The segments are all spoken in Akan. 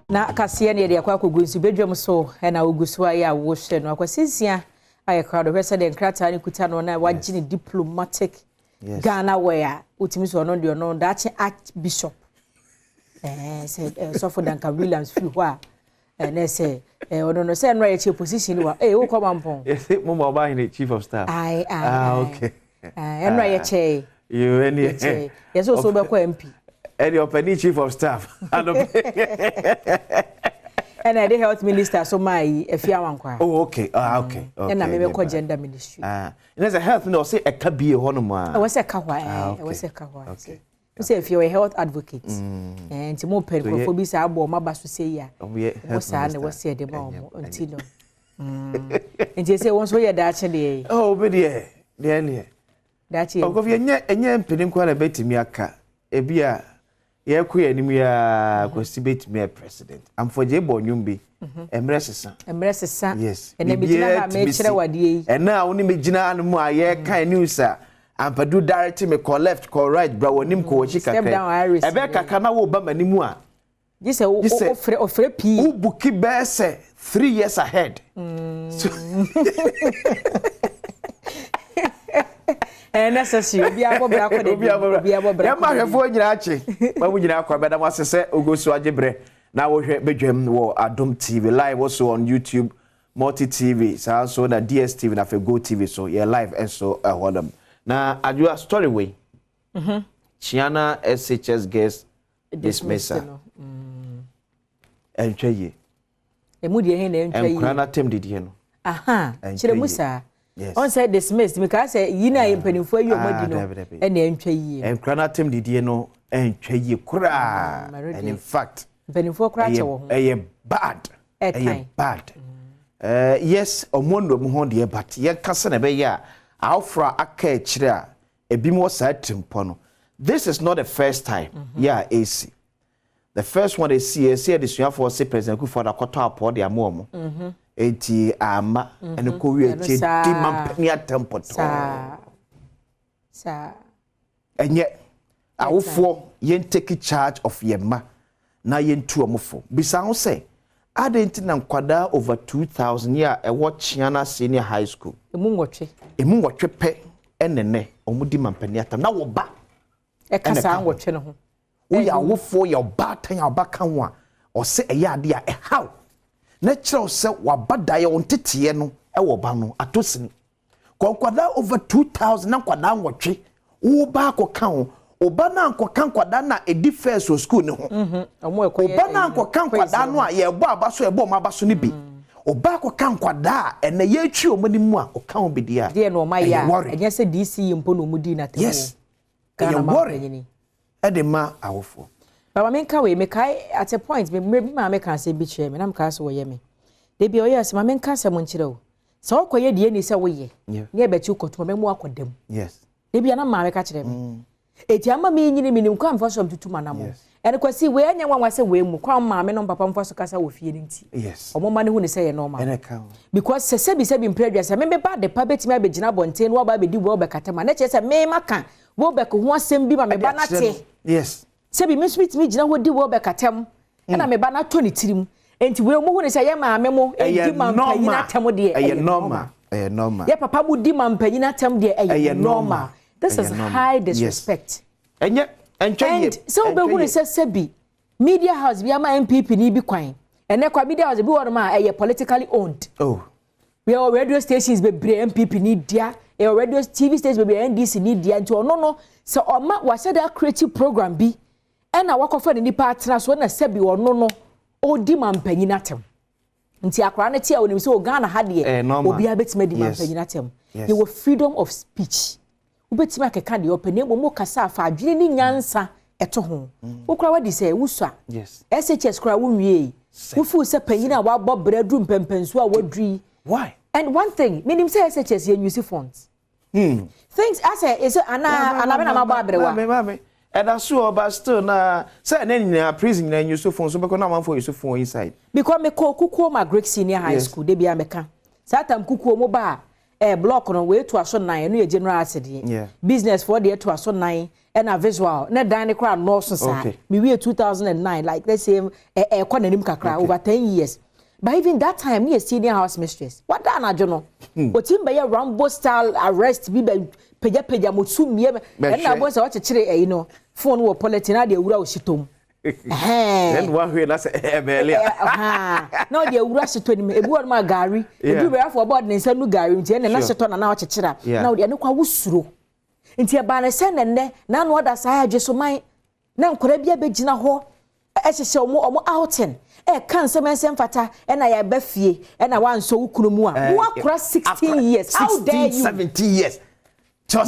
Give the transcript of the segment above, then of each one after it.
Na kaseɛ ne yɛde akɔ akɔgu nso badwam so ɛna wogu so ayɛ a wohwɛ no Akwasi Nsia ayɛ krado. Hwɛ sɛdeɛ nkrataa no kuta no na wagye ne diplomatic Ghana wear a wotumi sɛ ɔno deɛ, ɔno daakye archbishop, sɛ sɔfo Duncan Williams firi hɔ a, ɛnɛ sɛ ɔno no sɛ ɛno a yɛkyɛ position wa wokɔ ma mpɔn. Yɛsɛ mo ma ɔba ahene chief of staff. Ae ae. Ah, okay. Ɛno a yɛkyɛ Yo, ɛni yɛkyɛ yɛsɛ ɔsɛ wobɛkɔ MP. Ɛni ɔpɛni chief of staff. Ɛna yɛde health minister so maa yi Efi Awankwa. Oh, okay. Ah, okay. Ɛna mebɛkɔ gender ministry. Ah, ɛnɛ sɛ health na ɔsɛ ɛka bie hɔ nom a. Ɛwɔ sɛ ɛka hɔ a, ɛwɔ sɛ ɛka hɔ a. Sɛ Efie ɔyɛ health advocate, nti mo pɛ nkurɔfoɔ bi saa abɔ ɔmo aba so sɛ yi a, ɔmo saa na ɛwɔ sɛ yɛde ma ɔmo. Nti no, nti sɛ wɔn nso yɛ daakye deɛ yi. Oh, obi deɛ. Daakye. Ɔkɔfi ɛnyɛ mpanin kwan na bɛtumi aka ebi a yɛkɔ yɛn anim yɛ Kwasi bɛtumi ayɛ president. Amfɔgye bɔ nnwom bi, mmerɛ sesa. Mmerɛ sesa. Yes. Ɛnna mi gyina ha mɛkyerɛ wadeɛ yi. Ɛnna a wɔne mi gyina ano mu a yɛka news a Ampadu direct me kɔ left, kɔ right, bra wɔ anim, kɔ wɔkyi kakra, ɛbɛ kakra na wɔba m'anim a. Gye sɛ ofrɛ ofrɛ pii. Wo book bɛɛ sɛ 3 years ahead. Ɛyɛ necessary, obi abɔ bra kɔ de. Obi abɔ bra, obi abɔ bra. Yɛma ahwɛfoɔ nyinaa akye ma mo nyinaa kɔ abɛda mo ase sɛ ogo so agye berɛ na wohwɛ badwam wɔ Adom TV live, also on YouTube, Multi TV, saa nso na DSTV na afei Go TV so yɛ live nso ɛhɔ nom. Na Adwoa, story wei, Chiana SHS girls dismissal, ɛntwa yie. Emu deɛ he na ɛntwa yie? Nkura n'atɛm didiɛ no. Aha, kyerɛ mu saa. Ɔn sɛ dismissed, mika sɛ yi na mpanimfoɔ ayi ɔmo adi no ɛna ɛntwa yie. Nkura n'atɛm didiɛ no ɛntwa yie koraa, and in fact mpanimfoɔ koraa kyɛ wɔ ho. Ɛyɛ bad, ɛyɛ bad. Yes, ɔmo nnum ho deɛ, but yɛn kasa na ɛbɛyɛ a awoforo a aka akyire a ebi mu wɔ saa tirimpɔ no, this is not the first time. Yɛ a esi the first one esi esi adesuafoɔ se President Akufo-Addo akɔtɔ apɔ de ama wɔn, eti ama ɛne kɔ wie akyi di ma mpanin atɛm pɔtɔɔ. Ɛnyɛ awofoɔ yɛn take charge of yɛn mma na yɛn tu wɔn fo. Bisa ho sɛ adɛn nti na nkwadaa over 2,000 yi a ɛwɔ Chiana Senior High School, emu 8, emu 8 pɛ ɛnɛnɛ wɔn di ma mpanin atam na wɔ ba ɛka saa 8 no ho. Woyɛ awofoɔ, yɛ ɔbaatan a ɔba ka ho a, ɔsɛ ɛyɛ adeɛ a ɛhaw na kyerɛw sɛ waba daeɛ wɔn teteɛ no ɛwɔ ba no ato sini kɔ nkwadaa over 2,000 na nkwadaa 8 wo ba akɔka ho, ɔba no ankɔka nkwadaa no a ɛdi first wɔ school ne ho, ɔba no ankɔka nkwadaa no a yɛbɔ aba so, yɛbɔ ɔmo aba so no bi, ɔba akɔka nkwadaa a ɛnɛ yɛatwi ɔmo anim a ɔka ho bi deɛ a deɛ na ɔma yɛ a ɛnyɛ sɛ DC yi mpo na ɔmo di na Yes, ɛyɛ worry ɛde ma awofoɔ. Baba, menka wei, mekae at a point me mmerɛ bi maame ka asɛm bi kyerɛ me na mekaa sɛ wɔyɛ me debi ɔyɛ sɛ ma menka asɛm nkyerɛ wo sɛ wokɔyɛ deɛ ni sɛ woyɛ ne ɛbɛkyi wokɔtoma mɛmu akɔ dam. Debi ana maame ka kyerɛ me eti ama mi nyini mi nim kwan mfa so tutu ma nam. Ɛne Kwasi, wei ɛnyɛ nwanwa sɛ wei mu kwan maame no papa mfa so kasa wɔ fie no nti ɔmo ma ne hu ne sɛ yɛ normal, because sɛ sɛbi sɛbi mpere adwa sɛ meme ba de pa bɛtumi abɛgyina abɔnten na waba abɛdi wɔ bɛkata ma ne kyerɛ sɛ mema ka wɔ bɛka ho asɛm bi ma me ba na te sɛbi me nso bitumi gyina hɔ di wɔ bɛkatam ɛna me ba na atɔ ne tirim. Nti wei ɔmo hu ne sɛ yɛ maame mo edi ma mpanyin atɛm deɛ, ɛyɛ normal, ɛyɛ normal. Yɛ papa mo di ma mpanyin atɛm deɛ, ɛyɛ normal. This is high disrespect. Ɛnyɛ ɛntwɛ yie. And sɛ wobɛhu ne sɛ sɛbi media house bi ama NPP ni bi kwan, ɛnɛ kwa media house bi wɔ nom a ɛyɛ politically owned. Oh. Yɛwɔ radio stations bebree NPP ni dia, yɛwɔ radio TV stations bebree NDC ni dia. Nti ɔno no sɛ ɔma wahyɛ da creative program bi ɛna wakɔfa ne nipa atena so, ɛna sɛbi ɔno no ɔdi ma mpanyin atɛm, nti akwaraa no te a onim sɛ o Ghana ha deɛ, obiara bɛtumi adi ma mpanyin atɛm. Yɛwɔ freedom of speech, wobɛtumi akeka deɛ ɔpɛ, na mmom wokasa afa adwene ne nyansa ɛto ho. Wokora wadi sɛ wosua SHS kora wonwie, wofiw sɛ panyin a wabɔ brɛ duru mpɛmpɛnso a waduru yi. Why? And one thing menim sɛ SHS yɛ use phones things asɛ ɛsɛ ana ana na mabɔ aberewa. Ɛda so ɔba still na sɛ ɛnɛ nyinaa prison nyinaa use phone so bɛkɔ na amanfoɔ use phone inside. Because mekɔ Kukuo ma Greek Senior High School de bia meka saa tam Kukuo mu ba a, block no wei to aso nan, ɛno yɛ general arts deɛ, business foɔ deɛ to aso nan. Ɛna visual na dan ne koraa nɔɔso saa. Mewie 2009, like let's say ɛkɔ n'anim kakra, over 10 years. But even that time ne yɛ senior house mistress wada anadwo no, otim bɛyɛ Rambo style arrest bi, bɛ pagyapagya mo tu mmie. Ɛna abo sɛ ɔkyekyere ɛyi no phone wɔ polythene ade awura ositom. Ɛn wahwɛ na sɛ ɛbɛɛli a. Na ɔde awura hyetɔ nim, ebi wɔ nom a gari ebi bɛyɛ afɔ, ɔbɔ ɔde ne nsa nu gari, nti ɛna na hyetɔ na ɔkyekyere a na ɔde ɛno kɔ awosuro. Nti ɛbaa ne sɛ nɛnɛ n'ano ɔda saa adwe so man na nkwadaa bi abɛgyina hɔ ɛhyehyɛ ɔmo outing, ɛka nsɛm ɛnsɛm fata, ɛna yɛba fie ɛna wansɔ wo kunu mu a wo akora 16 years, how dare you? 17 years.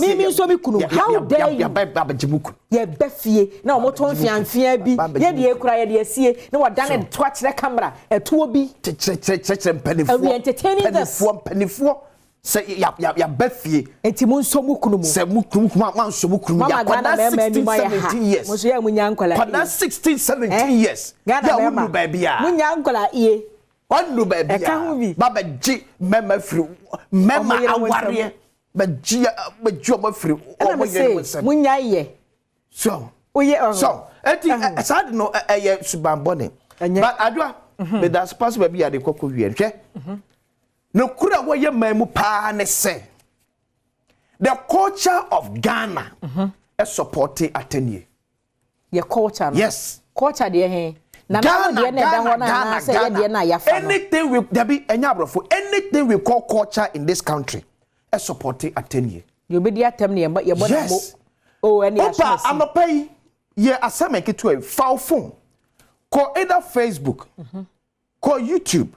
Mi nso mi kunu, how dare you? Yɛbɛ fie na wɔn to mfiamfia bi, yɛde ekura, yɛde esie na wɔdan to akyerɛ camera ɛtoɔ bi. Kyerɛkyerɛ mpanimfoɔ. And we entertaining this. Mpanimfoɔ sɛ yaba fie. Eti mu nso mu kunu mu. Sɛ mu kunu mu ma nso mu kunu mu, yakɔda 16, 17 years. Mo nso yɛ mu nya nkɔla. Kɔda 16, 17 years. Ghana yɛ mɛma wunu baabi a. Mu nya nkɔla iye. Wɔnnu baabi a. Ɛka ho bi. Ba bɛ gye mɛma firi mɛma awareɛ bɛ gye ɔmo firi ɔmo yɛrɛ mo nsɛm. Mu nya yɛ. So. Oyɛ ɔho. So eti saa de no ɛyɛ suban bɔne. But Adwoa, meda so baabi a de kɔkɔ wie hwɛ. Nokura a wɔyɛ man mu paa ne sɛ the culture of Ghana ɛ support atɛnie. Yɛ culture no. Yes. Culture deɛ hɛn na na deɛ na ɛda hɔ na anaasɛ yɛ deɛ na yɛafa no. Anything we, dabi, ɛnyɛ aborɔfo, anything we call culture in this country ɛ support atɛnie. Deɛ obedi atɛm no yɛbɔ na mo. O ɛne aso. Opa anɔpa yi yɛ asɛm nketewa yi, fa wo phone kɔ either Facebook, kɔ YouTube,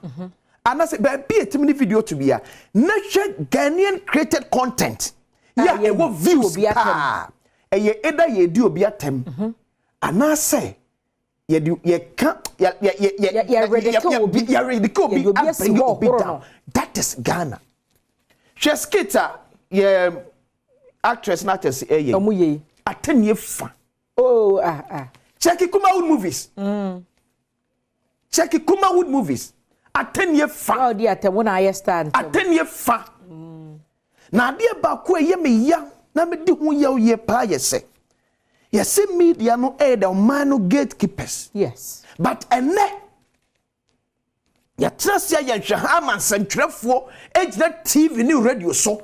anaasɛ baabi a etimi ne video to bi a, na hwɛ Ghanaian created content yɛ a ɛwɔ views paa. Ɛyɛ either yɛdi obi atɛm anaasɛ yɛde yɛka yɛ yɛ yɛ yɛ ridicule obi. Yɛ ridicule obi, abɛn obi down. That is Ghana. Hwɛ skit a yɛ actress na actress ɛyɛ. Ɔmo yɛ yi. Atɛnie fa. Oh, ah ah. Check Kumawood movies. Check Kumawood movies, atɛnie fa. Ɔdi atɛm na ayɛ star ntɛm. Atɛnie fa. Na adeɛ baako a ɛyɛ me ya na me di ho yaw yie paa yɛ sɛ yɛsɛ media no ɛyɛ the ɔman no gatekeepers. But ɛnɛ yɛtena se a yɛhwɛ ha ama nsɛntwerɛfoɔ gyina TV ne radio so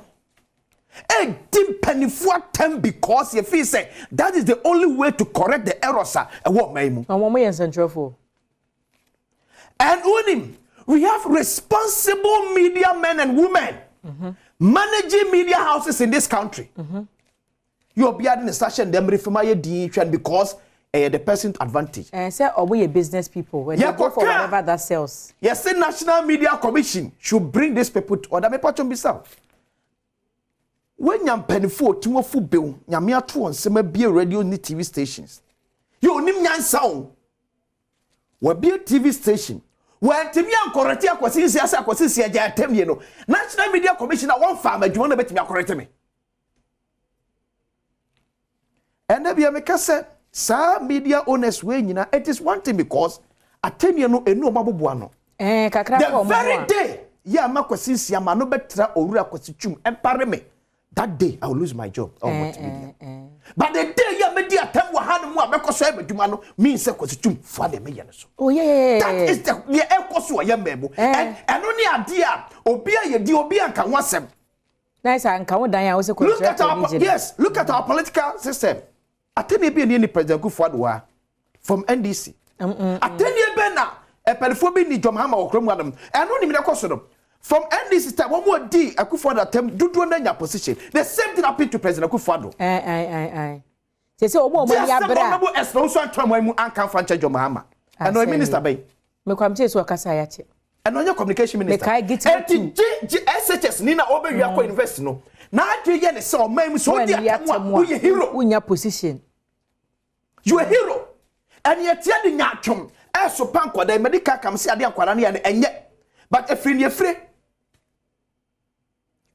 ɛdi mpanimfoɔ atɛm because yɛfii sɛ that is the only way to correct the errors a ɛwɔ ɔman yi mu. Ɔmo yɛ nsɛntwerɛfoɔ. And wonim, we have responsible media men and women managing media houses in this country. Yɛ obiara de ne nsa hyɛ ndɛm refim ayɛ din hwɛ no because ɛyɛ the person advantage. Ɛɛ, sɛ ɔmo yɛ business people when they go for whatever that sells. Yɛsɛ National Media Commission should bring these people to order. Mepatwɔn bisa wonya mpanimfoɔ otumafo bew Nyame ato wɔn nsɛm abie radio ne TV stations yɛ onim nyansa o, wɔabie TV station, wɔntumi ankɔrɔte Akwasi Nsia sɛ Akwasi Nsia gya atɛm yie no. National Media Commission a wɔmfa ama adwuma no bɛtumi akɔrɔte me. Ɛnna bia meka sɛ saa media owners wei nyinaa, it is one thing because atɛnniɛ no enu ɔmo aboboa no. Ɛɛ, kakra the kɔ ɔmo ho very a. day yɛ ama Kwasi Nsia ma no bɛtra Owura Kwasi Twum ɛmpare me, that day I will lose my job ɛwɔ multimedia. But the day yɛ medi atɛm wɔ ha no mu a mɛkɔ so ɛbɛ adwuma no mean sɛ Kwasi Twum foa deɛ mɛyɛ no so. That is the deɛ ɛkɔ so wɔ yɛ mmaa mu. Ɛno ne adeɛ a obi a yɛdi obi a nka ho asɛm. Na sɛ nka wo dan a wosɛ Look at our kɔnkyerɛ gyina. Yes, look at our political system. Atɛnni bi ni President Akufo-Addo a from NDC. Atɛnni bɛ na ɛpɛnifoɔ bi ni John Mahama wɔ kurom hanom ɛno nim na ɛkɔ so no from NDC time, wɔn mu di Akufo-Addo atɛm dodoɔ na nya position. The same thing happened to President Akufo-Addo. Ɛɛ ɛɛ ɛɛ ɛɛ sɛ ɔmo a ɔmo ani abere a. Honourable Esther Owusu Antɔn mu anka nfa nkyɛn John Mahama ɛna ɔyɛ minister bɛyi. Mekwamkyɛ so ɔkasa yɛakyɛ. Ɛna ɔnyɛ communication minister. Mekae Gitman. Eti gye SHS ni na ɔbɛwi akɔ university no n'adwe yɛ ne sɛ ɔman mu sɛ ɔdi atɛm a, woyɛ hero. Wonya position. You a hero. Ɛne yɛtia de nya atwom ɛso pa nkwadaa yi medical kam sɛ adeɛ nkwadaa no yɛ no ɛnyɛ, but efiri ne efire,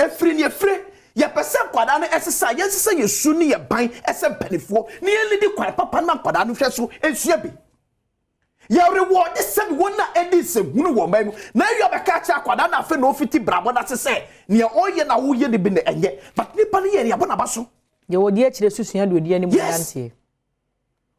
efiri ne efire. Yɛpɛ sɛ nkwadaa no ɛsesa, yɛnsesa yɛ su ne yɛ ban ɛsɛ mpanimfoɔ ne yɛn lidi kwan papa na nkwadaa no hwɛ so nsua bi. Yɛrewɔde sɛbi wɔn a ɛdi nsɛmhunu wɔ ɔman mu na eyi ɔbɛka akyerɛ akwadaa na afei na ofiti brabɔ na sesɛ nea ɔyɛ na ɔyɛ ne bi na ɛnyɛ, but nipa no yɛ yɛbɔ n'aba so. Deɛ wɔdi akyire susua deɛ ɔdi anim nanteɛ.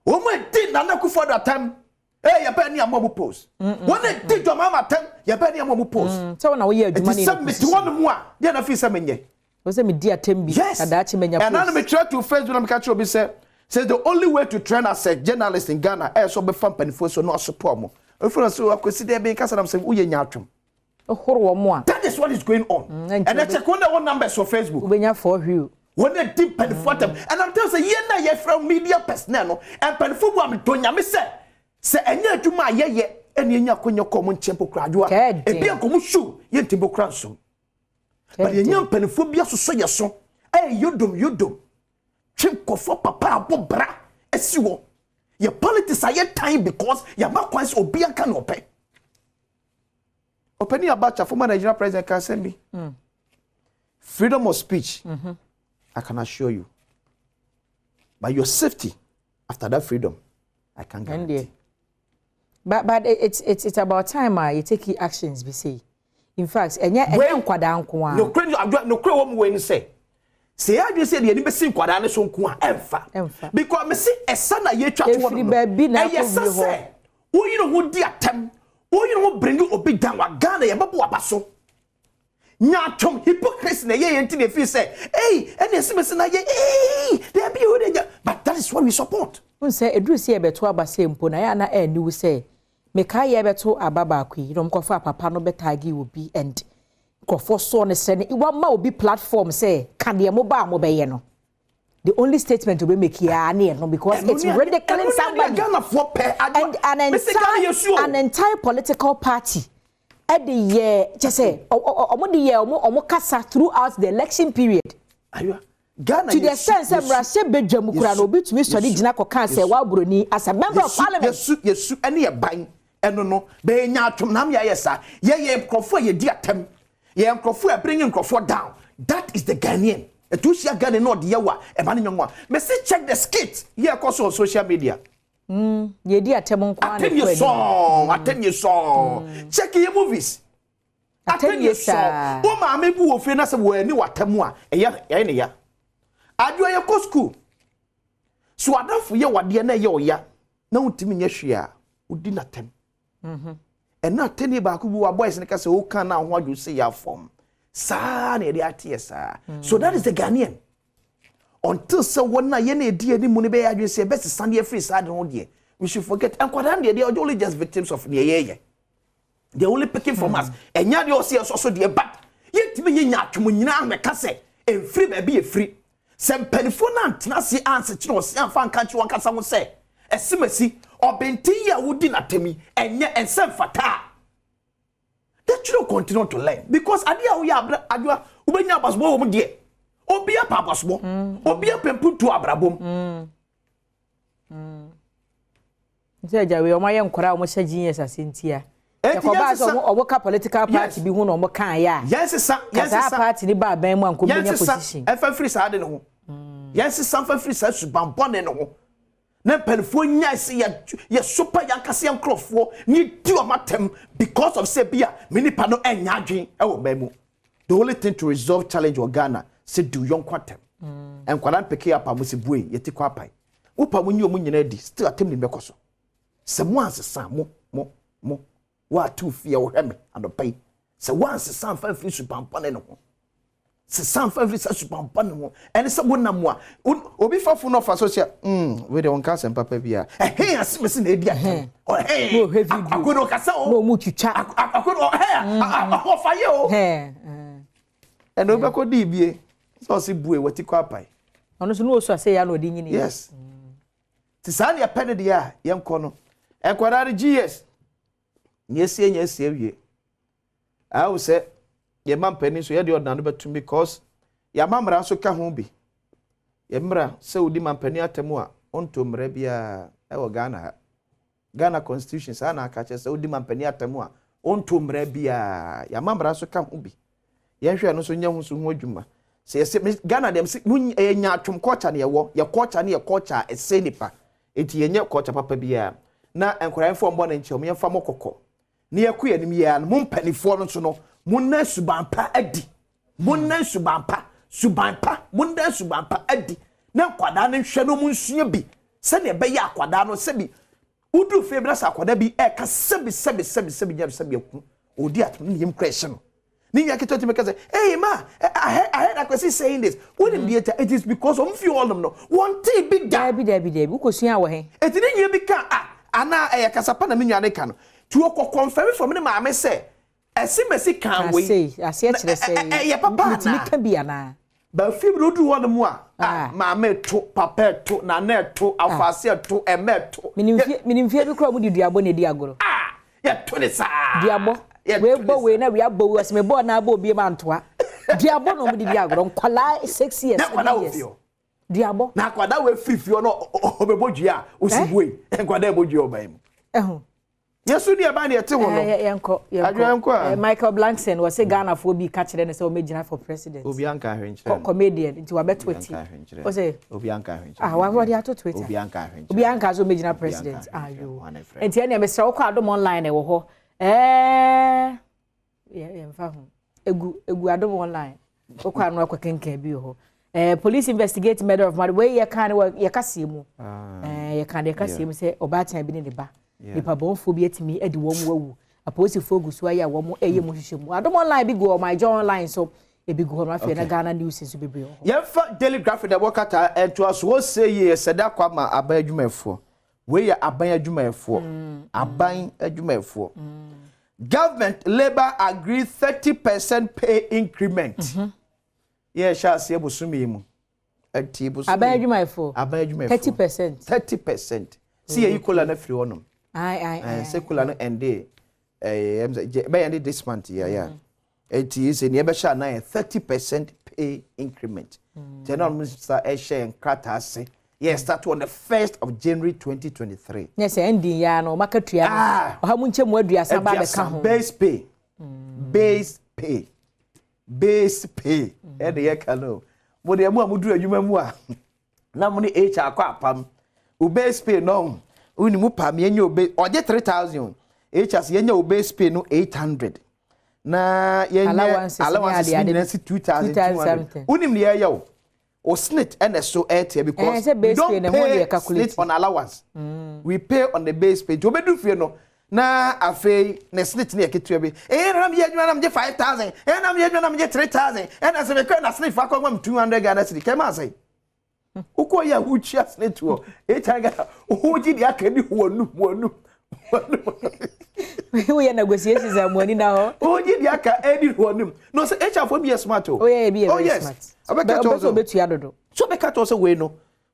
Wɔn adi Nana Akufo-Addo atam. Ee, yɛbɛn ne ama ɔmo post. Wɔn adi John Mahama atam, yɛbɛn ne ama ɔmo post. Sɛ wɔn na wɔyɛ adwuma ne yɛ position. Eti sɛ mete hɔ nom a, deɛ na fi sɛ menyɛ. Wọ́n sɛ medi atam bi, na daakye menya post. Ɛna no metwerɛ to Facebook na meka kyerɛ obi sɛ, sɛ the only way to train as a journalist in Ghana ɛyɛ sɛ ɔbɛfa mpanimfoɔ so na ɔsopɔ ɔmo. Ofin na so akwasi deɛ bi nkasa nam sɛ woyɛ nyaatwom. Horo wɔn a. That is what is going on. Ɛnna check wɔn na wɔn numbers wɔ Facebook. Wobɛnya for real. Wɔn adi mpanimfoɔ atam. And I'm telling you sɛ yɛn na yɛfrɛ media personnel no, mpanimfoɔ bu a medɔ Nyame sɛ sɛ ɛnyɛ adwuma a yɛyɛ ɛna yɛnya akɔnya kɔ ɔmo nkyɛn mpo koraa adwoa. Ebi anka ɔmo show yɛnti mpo koraa nsom. But yɛnya mpanimfoɔ bi asosɔ yɛ so ɛyɛ yodom yodom. Twe nkɔfoɔ papa abɔ bra asi hɔ. Yɛ politics a yɛ tan because yɛama kwan sɛ obi anka na ɔpɛ. Ɔpanin Abacha, former Nigerian president, ka asɛm bi. Freedom of speech, I can assure you. But your safety after that freedom, I can guarantee. But it's about time you take actions, bi say. In fact, ɛnyɛ nkwadaa nko a. Nokure wɔ mu wei ni sɛ, sɛ yɛ adwene sɛ deɛ ni bɛsi nkwadaa ne so nko a, ɛmfa. Because me si ɛsa na yɛtwa to hɔ no, ɛyɛ sɛ sɛ woyere ho di atɛm, woyere ho bring obi down wa Ghana yɛbɛbɔ waba so. Nyaatwom hypocrisy na ɛyɛ yɛn ti na efi sɛ, ei, ɛna esi mesi na yɛ, ei, dɛbi o de gya, but that is what we support. N sɛ eduru si yɛbɛto aba sɛ mpo na yɛ ana ɛniwu sɛ meka yɛbɛto aba baako yi na wɔn kɔfa papa no bɛtag obi and nkurɔfoɔ soɔ ne sɛ ne wama obi platform sɛ ka deɛ mo ba a mo bɛyɛ no. The only statement we make here ne no because it's ridiculing somebody and an entire political party. Ɛde yɛ kyɛ sɛ ɔmo de yɛ ɔmo kasa throughout the election period. Ghana to the extent sɛ mmarahyɛ badwa mu kura na obi tumi sɔre gyina kɔka sɛ waburoni as a member of parliament. Yesu yesu ɛne yɛ ban ɛno no bɛyɛ nya atwom nam yɛ ayɛ saa. Yɛyɛ nkurɔfoɔ a yɛdi atɛm, yɛ nkurɔfoɔ a bringing nkurɔfoɔ down. That is the Ghanaian. Etu hyia Ghana na ɔde yɛ wa ɛma ne nyɔnko a mɛsi check the skit yɛ ɛkɔ so on social media. Yɛdi atɛm nko ara na ɛkɔ anim. Sɔn atɛm yɛ sɔn, check yɛ movies, atɛm yɛ sɔn. Wɔn maame bi wɔ fie na sɛ wɔn ani wɔ atɛm a ɛyɛ ɛyɛ ne ya. Adwoa, yɛ kɔ school so, adafo yɛ wadeɛ na ɛyɛ ɔya na wɔntumi nyɛ hwee a wodi n'atɛm. Ɛna atɛni baako bi wɔ boys ne ka sɛ ɔka na ho adwo sɛ yɛ afɔm saa na yɛde ate yɛ saa. So that is the Ghanaian until sɛ wɔn a yɛn na edi anim no bɛyɛ adwene sɛ ɛbɛsesa deɛ firi saa de ho deɛ, we should forget. Nkwadaa deɛ, they are only just victims of nea yɛyɛ. They are only picking from us. Ɛnya deɛ ɔsi ɛsɔ so deɛ, but yɛntumi nyɛ nya atwom nyinaa mɛka sɛ mfiri baabi yɛ firi sɛ mpanimfoɔ no antena ase ansekyerɛ ɔse amfa nka nkyerɛ wɔn kasa ho sɛ ɛsimasi ɔbɛnten yi a wodi n'atam yi ɛnyɛ ɛnsɛ mfata a, the children continue to learn because adeɛ a woyɛ abra adwoa wobɛnya abasobɔ wɔ mu deɛ, obi apɛ abasobɔ, obi apɛ mpuntu abrabɔ mu. Sɛ agya wei ɔmo ayɛ nkɔla a ɔmo hyɛ genius ase ntia ɛkɔbaa sɛ ɔmo ka political party bi ho na ɔmo kan yɛ a yɛn sisa yɛn sisa party ni ba abɛn mu a nkɔm bɛnya position. Ɛfɛ firi saa de ne ho, yɛn sisa nfa firi saa suban bɔne ne ho na mpanimfoɔ nya sɛ yɛ yɛ sopa yɛn ankasa yɛn nkurɔfoɔ ne di wɔn atɛm because of sɛ bi a me nipa no ɛnya adwen ɛwɔ bɛn mu. The only thing to resolve challenge wɔ Ghana sɛ di yɔnko atɛm. Nkwadaa mpeke apa mo sɛ bue yɛti kɔ apae wopa mo nyi wɔn nyinaa di, still atɛm ni bɛkɔ so. Sɛ mo ansesa mo woato fie a wɔhwɛ me anɔpa yi sɛ woansesa mfa mfiri suban bɔne ne ho, sesa mfa mfiri sa suban bɔne ho. Ɛne sɛ wonam a obi fa fo no ɔfa so hyɛ wei deɛ wɔnka asɛm papa bi a ɛhe asemesi na ɛdi atɛm ɔhɛ akono ɔkasa o na ɔmu twitwa. Akono ɔhɛ ɔfa yɛ o ɛna wobɛkɔ dii bie sɛ ɔse bue wati kɔ apae. Ɔno nso ne wɔsu asɛ yɛ na ɔde nyini. Yes, ti saa ne yɛpɛ no deɛ a yɛnkɔ no nkwadaa no gs nyɛ esie nyɛ esie wie awo sɛ yɛma mpanin so yɛde ɔdan no bɛtum because yɛama mmara nso ka ho bi. Yɛ mmara sɛ wodi ma mpanin atɛm a ɔnto mmara biara ɛwɔ Ghana ha. Ghana constitution saa na aka kyerɛ sɛ wodi ma mpanin atɛm a ɔnto mmara biara. Yɛama mmara nso ka ho bi. Yɛnhwɛ no nso nyɛ ho so ho adwuma sɛ yɛsɛ Ghana deɛ sɛ ɛyɛ nyaatwom culture ne yɛwɔ yɛ culture ne yɛ culture a ɛsɛ nipa eti yɛnyɛ culture papa biara na nkwadaa yɛmfa mbɔ ne nkyɛn yɛmfa mo kɔkɔ ne yɛkɔ yɛn anim yɛ no. Mo mpanimfoɔ no nso no, mo nna suban pa adi, mo nna suban pa, suban pa, mo nna suban pa adi. Na nkwadaa no nhwɛ na wɔn nsua bi sɛdeɛ ɛbɛyɛ akwadaa no sɛbi woduru fie bi na sɛ akwadaa bi ɛka sɛbi sɛbi sɛbi sɛbi nyɛ sɛbi aku odi atom ne yam kura ɛhyɛ no ne nua ketewa tumi ka sɛ, "Hey ma, I heard Akwasi saying this." Wonim deɛ ta it is because wɔn fi hɔnom no wɔn tee bi da. Daabi, daabi, daabi, wokɔsua wɔ he? Eti ne nua bi ka a anaa ɛyɛ kasapa na me nua ne ka no tí wɔkɔ confirm from ne maame sɛ ɛsi mɛsi kan wei. Asei aseɛ kyerɛ sɛ ɛyɛ papa metumi anaa ka bi anaa? Baafi bi na oduru hɔ nom a, Ah. maame to, papa to, nana to, afaase to, ɛmɛ to. Menim fie bi koraa mu de duabɔ na ɛdi agorɔ. Ah, yɛto ne saa. Duabɔ Yɛto wei ne bɔ wei saa. na wei abɔ wei, ɔsɛ mebɔɔ na abɔ obi ma ntoa. Duabɔ na ɔmo de di agorɔ, nkwalaa 6 years, Na akwadaa 7 wɔ years. fie hɔ. Duabɔ. Na akwadaa wɔ efiri fie hɔ na ɔbɛbɔ dua a osi Eh? bue nkwadaa ɛbɔ dua ɔban mu. Ɛho. Yɛsu ni ɛban ni ɛte ho no. Yɛnkɔ. Adwoa, yɛnkɔ a. Michael Blankson wɔ sɛ Ghanafoɔ bi ka kyerɛ no sɛ ɔmɛgyina for president. Obi anka ahwɛ nkyerɛ no. Comedian nti wabɛto Obi ti. anka ahwɛ nkyerɛ. Ɔsɛ Obi anka ahwɛ nkyerɛ. Ah, wɔde ato Twitter. Obi anka ahwɛ nkyerɛ. Obi anka sɛ ɔmɛgyina Obi president. anka ahwɛ nkyerɛ. Ayo. Wɔn afrɛ. Nti ɛnea mesrɛ wokɔ Adom Online, ɛwɔ hɔ. Yɛmfa ho egu Adom Online, wokɔ ano akɔ kenkan bi wɔ hɔ. Police investigate murder of mother. Wei yɛka ne wɔ yɛka sie mu. Yɛka ne yɛka sie mu sɛ ɔbaatan bi ne ne ba, nipa bɔnfoɔ bi atumi de wɔn awu. Apolisifoɔ gu so ayɛ a wɔn ɛyɛ mu hwehwɛ mu. Adom Online bi gu hɔ, My Joy Online so ebi gu hɔ no. Afei na Ghana news nso bebree wɔ hɔ. Yɛmfa Daily Graphic na ɛwɔ kata ɛntoa so hɔ sɛ yie sɛda akɔ ama aban adwumayɛfoɔ. Wei yɛ aban adwumayɛfoɔ, aban adwumayɛfoɔ. Government labour agree 30% pay increment. Yɛhyɛ aseɛ bosome yi mu ɛti bosome. Aban adwumayɛfoɔ. Aban adwumayɛfoɔ. 30%. 30%. Si yɛyi COLA no afiri hɔnom. Aye aye aye. Sɛ COLA no ɛnde ɛɛ ɛm sɛ bɛyɛ ne this month yɛ yɛ eti sɛ nea ɛbɛhyɛ anan yɛ 30% pay increment. Kyɛn na ɔmo nsa ɛhyɛ nkrataa ase yɛ start on the 1st of January 2023. Nyɛ sɛ ɛndi ya no ɔmaka tua Ah. no 130 ba bɛka ho. Base pay, base pay, base pay ɛna yɛ ka no. Mo deɛ, mo a mo duru adwuma mu a na mo ne HR akɔ apam o, base pay no woni mu pam yɛnyɛ o base ɔgye 3,000, HR sɛ yɛnyɛ o base pay no 800 na yɛnyɛ allowances ne allowances ade ne ade. nyinaa si 2,200. 2,000. Wonim deɛ ɛyɛ o SSNIT ɛna so ɛɛteɛ because Eh, sɛ we base don't pay na ɛho pay deɛ calculate. SSNIT on allowance, we pay on the base pay. Nti obedu fie no na afei ne SSNIT ne yɛ ketewa bi. Ɛyɛ na yɛ adwuma na mo gye 5,000, ɛyɛ na yɛ adwuma na mo gye 3,000, ɛna sɛ mekɔ na SSNIT fa akɔ ma mo 200 Ghana cedi kɛmɛ asɛn wokɔ yɛ a wotua SSNIT wɔ 800 Ghana, wogye deɛ aka ni wɔnum wɔnum wɔnum. Woyɛ negotiations a mo ani na hɔ. Wogye deɛ aka ɛni wɔnum no sɛ HR fo bi yɛ smart o. Oh yeah, bi yɛ Oh very yes. smart. Ɔbɛka kyerɛ wo ɔbɛsɛ sɛ ɔbɛtua dodo. So ɔbɛka kyerɛ wo sɛ wei no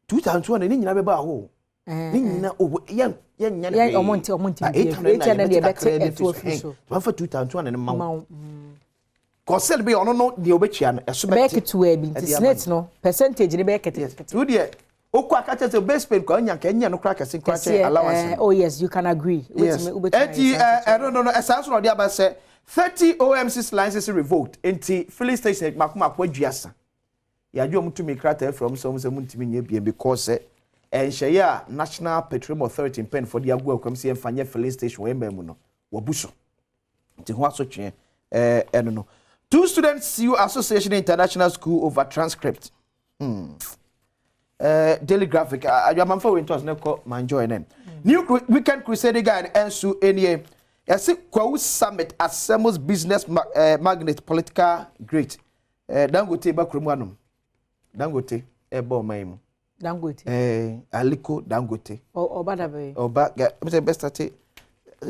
2,200 ne nyinaa bɛba aho ne nyinaa o yɛn yɛn nyɛ ne Yɛn- hwee. ɔmo nte Na biribi 800 na 800 yɛbɛte deɛ kakra yɛbɛte bi ɛto afiri afiri so. Wɔmfa 2,200 no ma ma wo wo. Kɔsɛl bi ɔno no deɛ ɔbɛtua no ɛso bɛyɛ bɛte ketewa bi nti ɛde ama SSNIT no percentage ne bɛyɛ ketekete. Wo deɛ wokɔ aka kyerɛ sɛ base pay kɔ anya nka ɛnyɛ no kora kɛse nkora kyɛn kɛseɛ allowance no. Oh yes, you can agree. Yes. Wobɛtumi Eti ayɛ saa. ɛno no ɛsaa so na ɔde aba sɛ 30 OMC licenses revoked. Nti filling station mako mako 30 yɛagye wɔn tumi krataa afiri wɔn sɛ wɔn ntumi nyɛ biem because sɛ ɛnhyɛeɛ a National Petroleum Authority mpanyinfoɔ de agu akwam sɛ yɛmfa nyɛ filling station wɔ yɛn mu no wɔbu so, nti ho asotwe ɛno no. Two students sue Association International School over transcript. Daily Graphic adwamanfa wei ntoa so ne kɔ manjoy ne new Weekend Crusader Guide ɛnso nie. Yɛsi Kwawu summit assembles business magnate, political great. Dangote ba kurom anom. Dangote ɛbɔ ɔman yi mu. Dangote. Aliko Dangote. Ɔba da bɛyɛ. Ɔba ɛm sɛ bɛ start, ɛm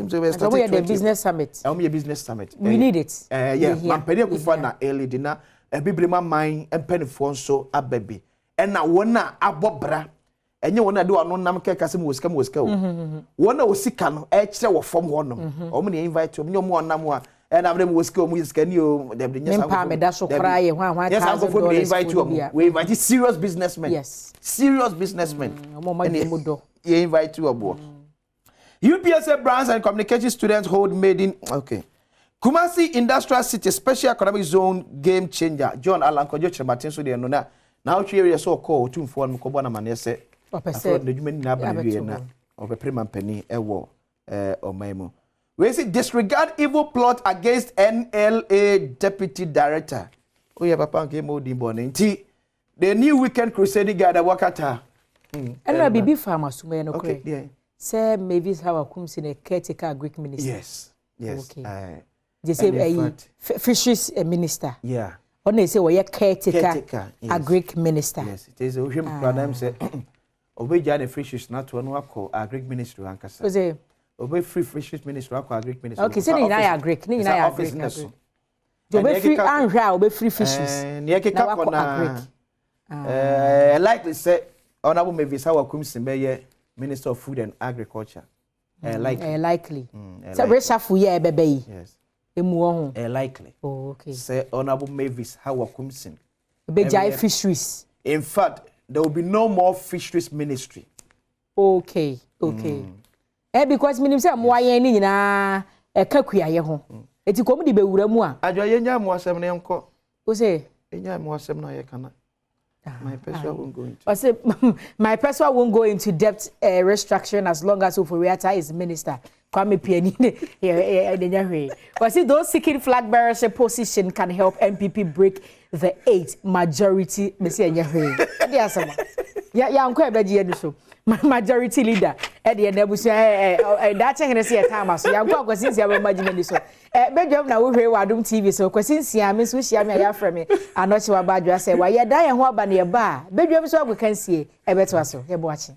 sɛ bɛ start. Ɔmo yɛ the business summit. Ɛmo yɛ business summit. We need it. Yɛ Yɛhia. Mampanin Akufo na ɛledi na ɛbibire mu aman mpanimfoɔ nso aba bi, ɛna wɔn a abɔ bra, ɛnyɛ wɔn a de wɔn ano nam kɛkɛ sɛ mo wɔ sika, mo wɔ sika o. Wɔn a wɔ sika no ɛkyerɛ wɔ fam hɔ nom, wɔn na invite wɔn, nyɛ wɔn a ɔnam a ɛna abɛn mu wɔ sika, wɔn yɛ sika ni o. Dɛbi, nyɛ saa Mempa nkurɔfoɔ. meda so Dɛbi. koraa yɛ hwan hwan Nyɛ saa thousand nkurɔfoɔ bi na dollars invite fo bi wɔn. a. We invite serious businessmen. Serious businessmen. Ɔmo a ɔmo adwene mu dɔ. Yɛ invite wɔn wɔ UPSA Brands and Communication students hold maiden. Okay. Kumasi Industrial City Special Economic Zone game changer. John Alan Kojo Kyerematen so deɛ no na wotwe yɛ sɛ ɔkɔɔ Otumfoɔ no kɔbɔ namaneɛ sɛ Ɔpɛ afei sɛ n'adwuma nyinaa aba no wie abɛto na hɔ. ɔbɛpere mampanin ɛwɔ ɔman mu. Wei si disregard evil plot against NLA deputy director. Woyɛ papa nka ɛma wodin bɔne nti. The new weekend crusading guy that wakata. Ɛnna biribi fa amasom yɛ no korɛ sɛ Mavis Hawa Koomson na caretaker agric minister. Yes. Okay. Gye sɛ ɛyi fisheries minister. Ɔna ɛsɛ wɔyɛ caretaker, caretaker, yes. Agric minister. Yes, it is. Ohwɛ mu kura nam sɛ obegya ne fisheries na to no akɔ agric ministry ankasa. Ose Obefiri fisheries ministry akɔ agric ministry. Okay, sɛ ne nyinaa yɛ agric, ne nyinaa yɛ office agric. Ne so. Agric. Nti obefiri anhwɛ a obefiri fisheries Nea ɛkeka na kɔ wakɔ na agric. Likely sɛ Honourable Mavis Hawa Koomson bɛyɛ Minister of Food and Agriculture. Likely. Likely. Ɛyɛ Sɛ likely. reshuffle yɛ ɛbɛbɛ yi. Emu wɔ ho. Likely. Oh, okay. Sɛ Honourable Mavis Hawa Koomson. Obegyae fisheries. In fact, there will be no more fisheries ministry. Okay. Because minim sɛ mmoa yɛn ne nyinaa ɛka kuayɛ ho. Eti kɔm de bɛwura mu a. Adwa yɛn nya mu asɛm na yɛnkɔ. O sɛ. Yɛnya mu asɛm na yɛka na. My personal won't go into. Ɔsɛ my personal won't go into debt restructuring as long as Ofori-Atta is minister. Kwame Piani ne yɛ yɛ nya hwee. Ɔsɛ those seeking flag bearership position can help NPP break the eight majority. Mesi ɛnyɛ hwee. Ɛdi asɛm a. Ya yankɔ ɛbɛgye yɛ no so. Majority leader ɛde yɛn abusua ɛ ɛ daakye hene sɛ yɛ taama so yankɔ akwasi nsia bɛ ma gyina ni so bɛdwam na wohwɛ wɔ Adom TV so. Kwasi Nsia mi nso hyia mi a yɛafrɛ mi anɔkye wa ba adwa sɛ wayɛ dan yɛn ho aba ne yɛ ba a bɛdwam so akɔka nsie ɛbɛtoa so yɛbɔ akye.